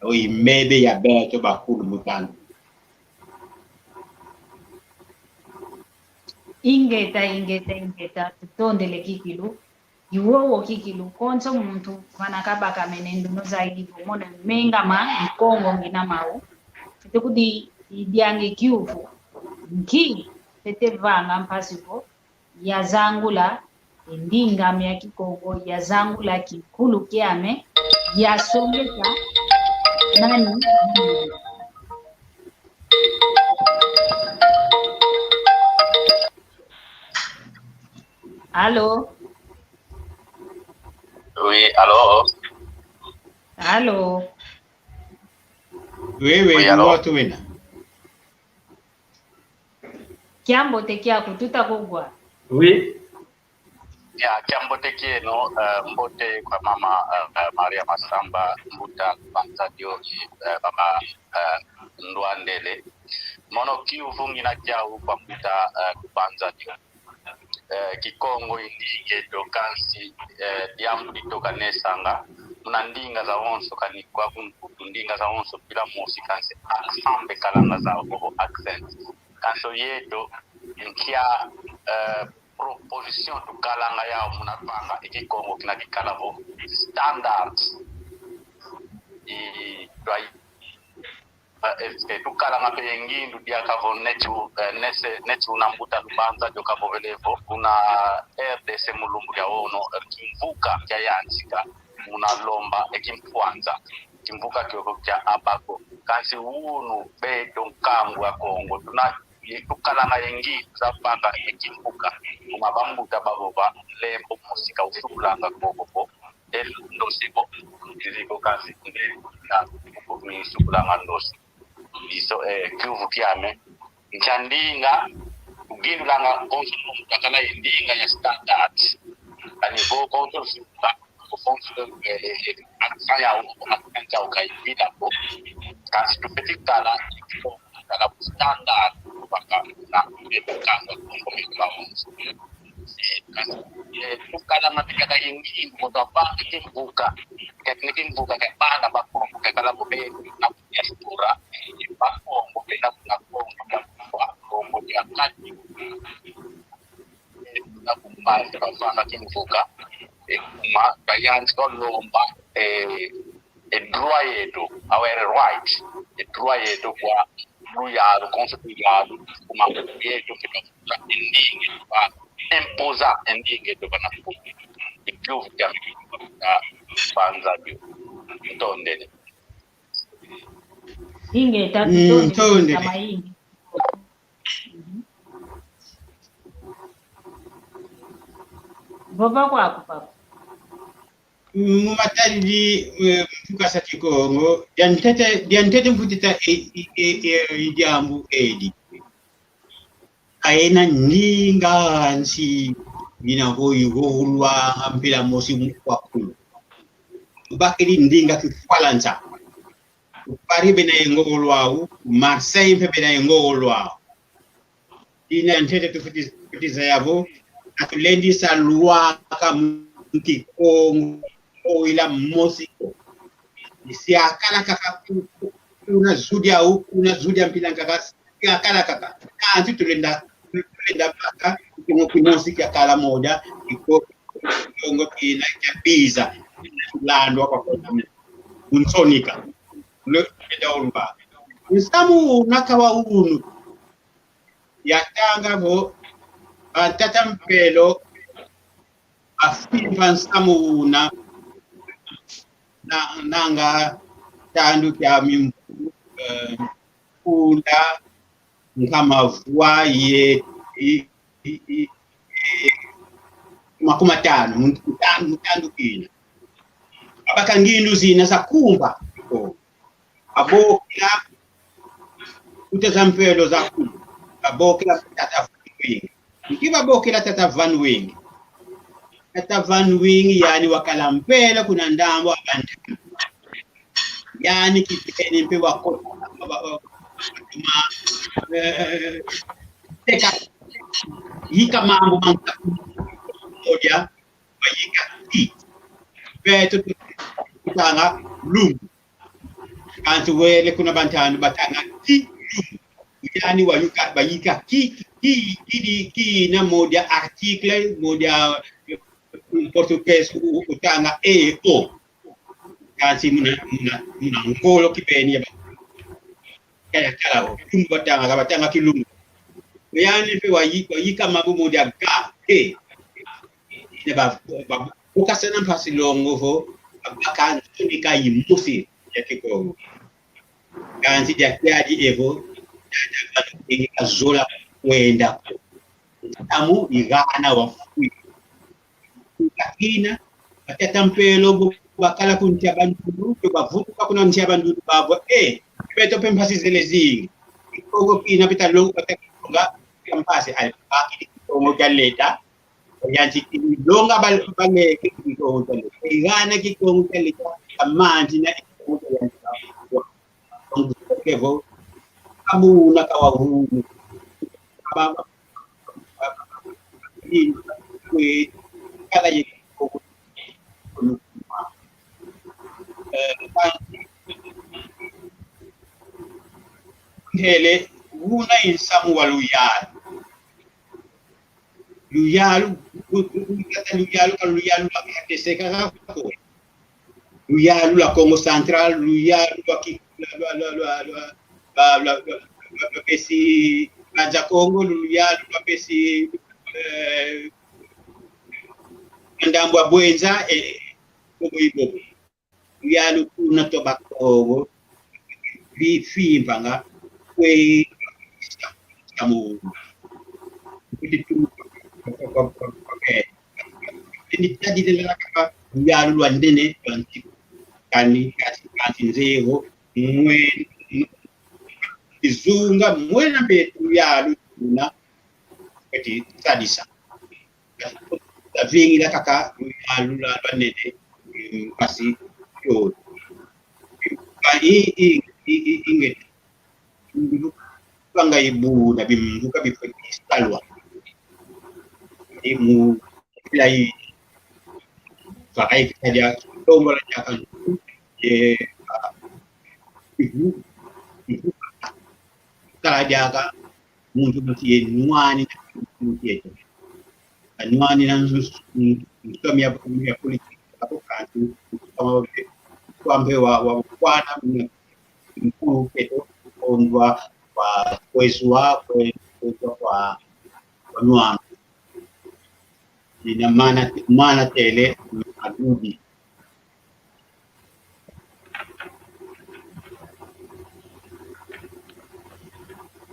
O i mbebe ya beto bakulu mu tandu. Ingeta, ingeta, ingeta, tutondele kikilu. I wowo kikilu, konso muntu vana kabakamene ndunu za ivo, mono menga ma Nkongo ngina mau. Fwete kudi idiange kiuvu. Nki fwete vanga mpasi vo yazangula e ndinga ame ya Kikongo, yazangula kinkulu kiame, yasongesa nani? Allô? Oui, allô? Allô? Oui, oui, oui, allô? Moto wena. Kiambote kiaku, tuta kugwa. Oui. Ya, kiambote kieno, eh, mbote kwa mama, eh, eh, Maria Masamba, mbuta Lubanza Dio, eh, mama, eh, Ndwandele. Mono kiuvu ngina kiau kwa mbuta, eh, Lubanza Dio. Eh, Kikongo i ndinga eto kansi, eh, diambu ditoka nesanga, muna ndinga zawonso kani kwa kunkutu ndinga zawonso mpila mosi kansi accent mbe kalanga zau, accent. Kansi yeto, nkia, eh, proposition tukalanga yau muna vanga e Kikongo kina kikala vo standard. I, twa, eh, eh, tukalanga mpe ye ngindu diaka vo neti u-, eh, nese, neti una mbuta Lubanza Dio kavovele vo, kuna R D C mu lumbu dia ono, eh, kimvuka kiayantika muna lomba e kimpwanza. Kimvuka kiokio kia Abako. Kansi unu beto nkangu a Kongo tuna Tukalanga ye ngindu za vanga ye kimvuka. Kuma bambuta bavova, lembo mosi ka usukulanga koko ko. E ndosi ko, iri ko kansi nde, na, mi sukulanga ndosi. Iso, eh, kiuvu kiame. Nkia ndinga, kugindulanga konso kakala ye ndinga ya standard. Kani bo konso suka, bo konso, eh, eh, accent yau, accent yau ka ipila ko. Kansi tufeti kala, kala standard, baka, na, eh, kanga, konso, eh, kansi, eh, tukalanga bika ka ingi, ingi, konso, baka, kimvuka. Tekniki mvuka ke bana ba Kongo ke kala bo be na diaspora, ba Kongo be na, na Kongo, ba Kongo ya kati. Na kumbazi bavanga kimvuka, e kuma bayantika lomba, e, e droit yeto, our right, e droit yeto kwa luyalu, konso luyalu, kuma yeto ke ba endinga, ba imposa endinga eto bana ku. Ikiuvu kia banza bio. Ntondele. Ingeta, mm, tutondele, ntondele. Tama ingi. Mhm. Vova kwaku, papa. Mu matadi, eh, mfuka sa Kikongo, diantete, diantete mfutita e, e, e, e, e diambu edi. Kaena ndinga nsi mina vo igogolwa mpila mosi mu kwa kulu. Tubakidi ndinga Kifalansa. Ku Paris bena ye ngogolo au, ku Marseille mpe bena ye ngogolo au. Dina ntete tufweti, tufweti zaya vo, ka tulendisa lwaka mu Kikongo, ila mosi ko. Isi akala kaka ku, ku, kuna zudi au, kuna zudi a mpila nkaka, isi akala kaka. Kansi tulenda, tulenda baka, Kikongo kimosi kiakala moja, iko, Kikongo kina kia biza, landwa kwa kona unsonika. Le, eda ulwa. Nsamu una kawa unu. Yatanga vo, a, tata Mpelo, afimpa nsamu una, na, nanga tandu kia mimbu, eh, kunda, nkama vwa ye, i, i, i, i, makumi matanu, mu ntandu, mu ntandu kina. Abaka ngindu zina za kumba. Abokila ku tata Mpelo za kumba. Abokila tata Van Wing. Nki babokila tata Van Wing? Tata Van Wing yani wakala mpelo kuna ndambu a bantu. Yani kibeni mpe wakota, wa, wa, wa, ma, eh, teka, yika mambu manka, odia, bayika ki. Beto tutanga lumbu. Kansi wele kuna bantu anu batanga ki lumbu. Yani wayuka, bayika ki, ki, ki, ki, ki na modia article, modia, eh, português, u-, u-, utanga e, o. Kansi muna, muna, muna ngolo kibeni ya ba. Kaya kala o, lumbu batanga, ka batanga kilumbu. Yani mpe wayi-, wayika mambu modia ga, ke. Ina ba, ba, bukasana mpasi longo vo, ba, bakansunika imosi ya Kikongo. Kansi dia kiadi evo, tata Van Wing kazola kwenda ko. Nsamu igana wafwi. Kakina, batata Mpelo bo bakala ku nsi a bandundu, to bavutuka kuna nsi a bandundu bavwa, eh, beto mpe mpasi zele zingi. Kikongo kina beta longa, beta longa, kia mpasi, ai, bakidi Kikongo kia leta, yansi kidi longa bal-, baleke Kikongo kia leta. Igana Kikongo kia leta, kamanzi na Kikongo kia leta. Kevo, abu na kawa hunu. Aba, kwe, kala ye, eh, hele, una i nsamu wa luyalu. Luyalu, u-, u-, u-, luyalu, ka luyalu lwa R D C kaka ko. Luyalu lwa Kongo Central, luyalu lwa ki-, lwa, lwa, lwa pesi Banza Kongo, luyalu lwa pesi, eh, ndambu a Bouenza, eh, bobo i bobo. Luyalu kuna to Bakongo, bi-, bifimpa nga, kwe, kamu. Kuti tu, kwa, kwa, kwa, kwa, kwa, eh. Ini tadi de la kapa, luyalu lwa nene, lwa nti. Kani, kasi, kasi nzeye vo, mwe, izunga, mwena mpe luyalu, tuna, kati, sadisa. Tavingila kaka luyalu lwa, lwa nene, mm, mpasi yo. Ka i, i, i, i, inge. Bimbuka nga ibuna, bimbuka bifwe bisalwa. I mu, bila i, faka i kadia, tombola diaka, e, a, ibu, ibu, kala diaka, muntu muti ye nwani na muntu yeto. Anwani na nsu-, nsu-, nsu ya, ya politiki, ako kantu, kwa mpe wa, wa, kwana, mkulu keto, kondwa, kwa, kwezwa, kwe-, kwezwa kwa, kwa nwani. Ina mana, mana tele, agudi.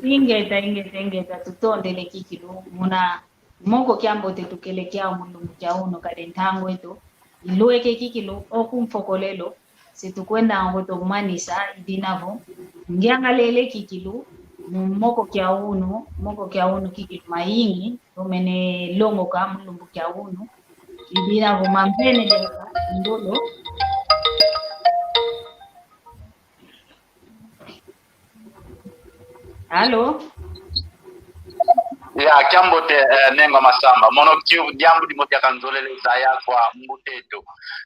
Ingeta, ingeta, ingeta, tutondele kikilu, muna moko kiambote tukele kiau mu lumbu kia unu, kadi ntangu eto ilweke kikilu, oku mfokolelo, si tukwenda ngo tumanisa, i dina vo, ngiangalele kikilu, mu moko kia unu, moko kia unu kikilu mayingi, tomene longoka mu lumbu kia unu. I dina vo mampene deka, ndolo. Alo? Ya, kiambote, eh, Nengwa Masamba. Mono kiu diambu dimo diakanzolele zaya kwa mbuta eto.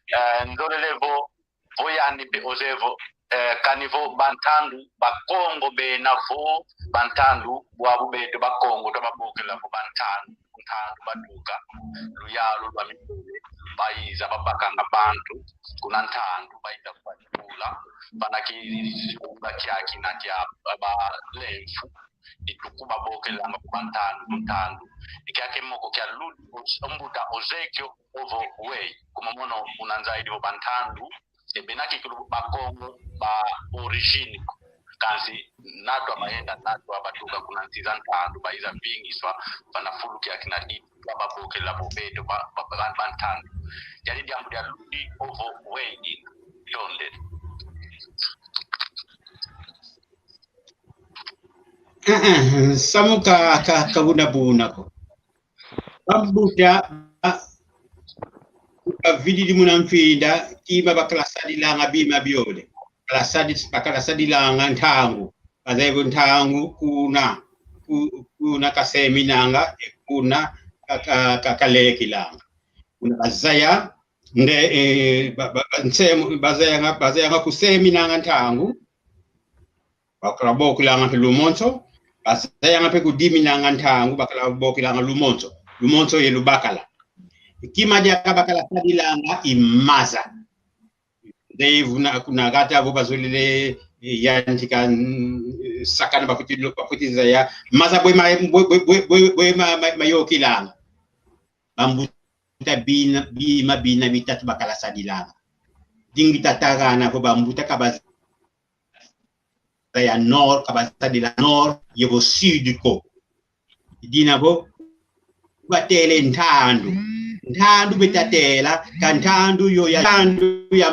Eh, nzolele vo, vo yandi mpe ozeye vo, eh, kani vo bantandu, Bakongo bena vo, bantandu, bwabu beto Bakongo, twababokela vo bantandu, ntandu batuka, luyalu lwa mindele, baiza babakanga bantu, kuna ntandu, baiza kubakula, bana ki, kiaki na kia, ba, ba, lemfu, ituku babokelanga vo bantandu, ntandu. Ikiaki moko kia ludi, os-, mbuta ozeye kio ovo wei, kuma mono una nzaidi vo bantandu, e bena kikilu Bakongo ba origine ko. Kansi natwa bayenda, natwa batuka kuna nsi za ntandu, baiza vingiswa, bana fulu kiaki na di, twababokela vo beto ba, ba, ba, bantandu. Yadi diambu dia ludi ovo wei ina. Tonde. Eh, eh, samu ka, ka, ka buna buna ko. Bambuta, ba, bavididi muna mfinda, kima bakala sadilanga bima biole. Kala sadi-, bakala sadilanga ntangu. Bazeye vo ntangu kuna, ku-, kuna kaseminanga, e kuna ka, ka, ka, kalekilanga. Kuna bazaya, nde, eh, ba, ba, ba, nsemu, bazayanga, bazayanga kuseminanga ntangu. Bakala bokilanga mpe lumonso, bazayanga mpe kudiminanga ntangu, bakala bokilanga lumonso, lumonso ye lubakala. Kima diaka bakala sadilanga i maza. Nde vuna kuna kata vo bazolele, eh, yantika, mm, sakana bakuti, bakuti zaya. Maza bwe ma, bwe, bwe, bwe, bwe, bwe ma, ma, mayokilanga. Bambuta bina, bima bina bitatu bakala sadilanga. Dingi tatagana vo bambuta ka ba ya nord, ka basadila nord, ye vo sud ko. I dina vo, batele ntandu. Ntandu betatela, ka ntandu yo ya, ntandu ya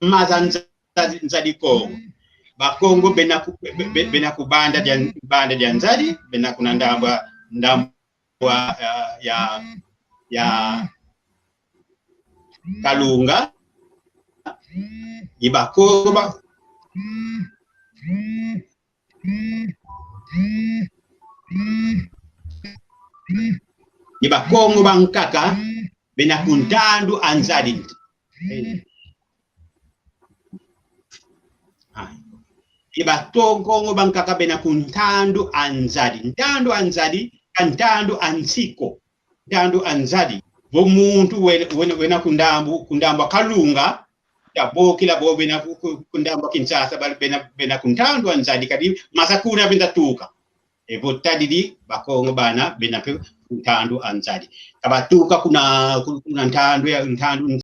maza nza-, nzadi Kongo. Bakongo bena ku, be-, be-, bena ku banda dia, banda dia nzadi, bena kuna ndambu, ndambu wa, ya, ya, ya Kalunga, i Bakongo ba, i Bakongo bankaka, bena ku ntandu a nzadi. Ah. I Bakongo bankaka bena ku ntandu a nzadi. Ntandu a nzadi, ka ntandu a nsi ko. Ntandu a nzadi. Vo muntu wena, wena, wena ku ndambu, ku ndambu a Kalunga, tabokila vo bena ku, ku, ku ndambu a Kinshasa, bali bena, bena ku ntandu a nzadi, kadi maza kuna benda tuka. E vo tadidi, Bakongo bana, bena mpe ku ntandu a nzadi. Ka batuka kuna, ku-, kuna ntandu ya, ntandu,